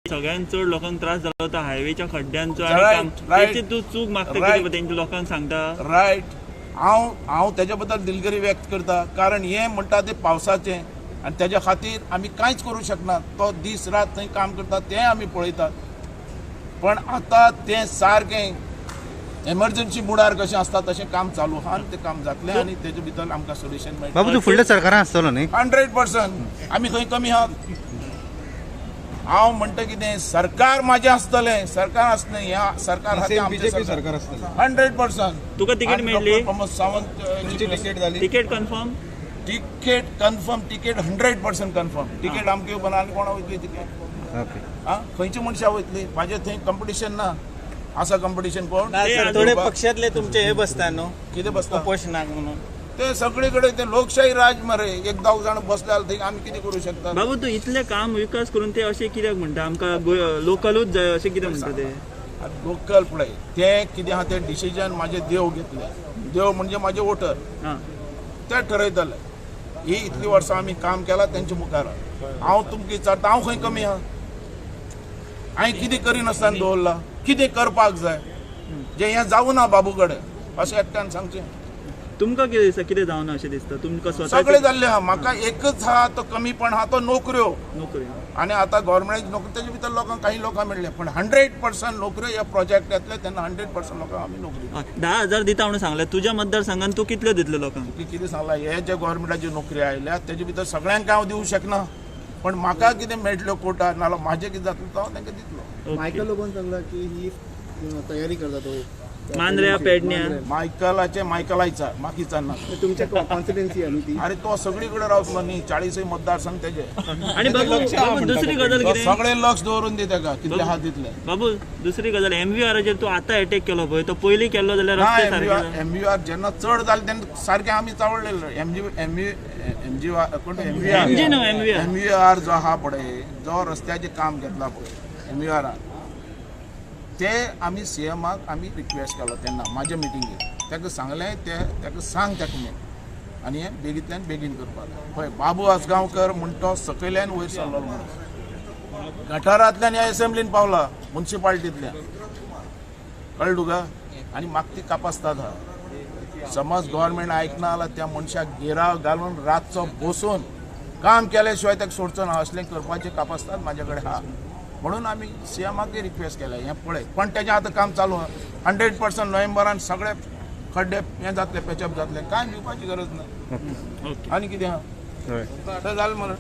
सगळ्यांत चड लोकांक त्रास जालो तो हायवेच्या खड्ड्यांचो आनी तूं चूक मागता कितें तेंच्या लोकांक सांगता. रायट, हांव हांव तेज्या बद्दल दिलगिरी व्यक्त करता, कारण हें म्हणटा तें पावसाचें आनी तेज्या खातीर आमी कांयच करूं शकना. तो दीस रात थंय काम करता तें आमी पळयतात, पण आतां तें सारकें एमर्जन्सी बुडार कशें आसता तशें काम चालू आहा आनी तें काम जातलें आनी तेजे भितर आमकां सोल्युशन मेळटलें. बाबू तूं फुडल्या सरकारान आसतलो न्ही? 100%. आमी खंय कमी आहात? हांव म्हणटा कितें, सरकार म्हाजें आसतलें, सरकार आसलें ह्या सरकार बीजेपी सरकार आसतलें 100%. तुका तिकेट मेळ्ळी? प्रमोद सावंत तिकेट जाली? Ticket confirm? Ticket confirm, ticket 100% confirm. Ticket आमकां येवपा आनी कोणा वयतली तिकेट? आं, खंयची मनशां वयतली? म्हाजें थंय कंपिटिशन ना. आसा कंपिटिशन कोण? थोडे पक्षातले तुमचे हे बसता न्हू, कितें बसता उपोशणाक म्हणून ते सगळे कडेन ते लोकशाही राज मरे, एक दोग जाण बसले जाल्यार थंय आमी कितें करूं शकता? बाबू तूं इतलें काम विकास करून ते अशें कित्याक म्हणटा आमकां लोकलूच जाय अशें कितें म्हणटा ते? लोकल पळय तें कितें आहा तें डिसिजन म्हाजें देव घेतलें, देव म्हणजे म्हाजे वोटर, ते ठरयतले. ही इतली वर्सां आमी काम केलां तेंच्या मुखार. हांव तुमकां विचारता, हांव खंय कमी आहा? हांवें कितें करिनासतना दवरलां? कितें करपाक जाय जें हें जावं ना बाबू कडेन अशें एकट्यान सांगचें. तुमकां कितें दिसता कितें जावना अशें दिसता तुमकां स्वता? सगळें जाल्लें आहा, म्हाका एकच आहा तो कमीपण आहा तो नोकऱ्यो. नोकऱ्यो आनी आतां गव्हर्मेंटाची नोकरी तेजे भितर लोकांक काही लोकांक मेळ्ळे, पण 100% नोकऱ्यो ह्या प्रोजेक्ट येतले तेन्ना 100% लोकांक आमी नोकरी. 10,000 दिता म्हणून सांगलें, तुज्या मतदारसंघान तूं कितल्यो दितलो लोकांक? तुका कितें सांगलां, हे जे गव्हर्मेंटाची नोकरी आयल्या तेजे भितर सगळ्यांक हांव दिवं शकना, पण म्हाका कितें मेळटल्यो कोटा नाल्यार म्हाजें कितें जातलें तो हांव तांकां दितलो. मायकल लोबोन सांगला की ही तयारी करता तो मांद्र्या पेडण्या मायकलाचे मायकला विचार, म्हाका विचारना. तुमच्या कॉन्स्टिट्युएन्सी आनी ती? अरे तो सगळी कडेन रावतलो न्ही, 40 मतदारसंघ तेजे. आनी बाबू दुसरी गजाल कितें, सगळे लक्ष दवरून दी तेका कितले आहा तितले. बाबू दुसरी गजाल, एमव्हीआराचेर तूं आतां एटॅक केलो पळय, तो पयलीं केल्लो जाल्यार रस्ते सारके. एमव्हीआर जेन्ना चड जालें तेन्ना सारकें आमी चावडलेले. एमव्हीआर जो आहा पळय, जो रस्त्याचें काम घेतला पळय एमव्हीआरान, ते आमी सीएमाक आमी रिक्वेस्ट केलो तेन्ना म्हाज्या मिटिंगेक, ताका सांगलें ते ताका सांग ताका म्हूण आनी हें बेगींतल्यान बेगीन करपाक. पळय बाबू आजगांवकर म्हण तो सकयल्यान वयर सरलो म्हणून गटारांतल्यान ह्या एसेंब्लीन पावला, मुन्सिपाल्टींतल्यान, कळ्ळें तुका? आनी म्हाका ती कापास्ताद आहा. समज गव्हर्मेंट आयकना जाल्यार त्या मनशाक घेराव घालून रातचो बसून काम केल्या शिवाय ताका सोडचो ना, असलें करपाचें कापास्ताद म्हाजे कडेन आहा. म्हणून आमी सीएमाकय रिक्वेस्ट केल्या हें पळय, पण तेजें आतां काम चालू आहा. 100% नोव्हेंबरान सगळे खड्डे हें जातले, पॅचअप जातले, कांय भिवपाची गरज ना. आनी कितें आहा जालें मरे.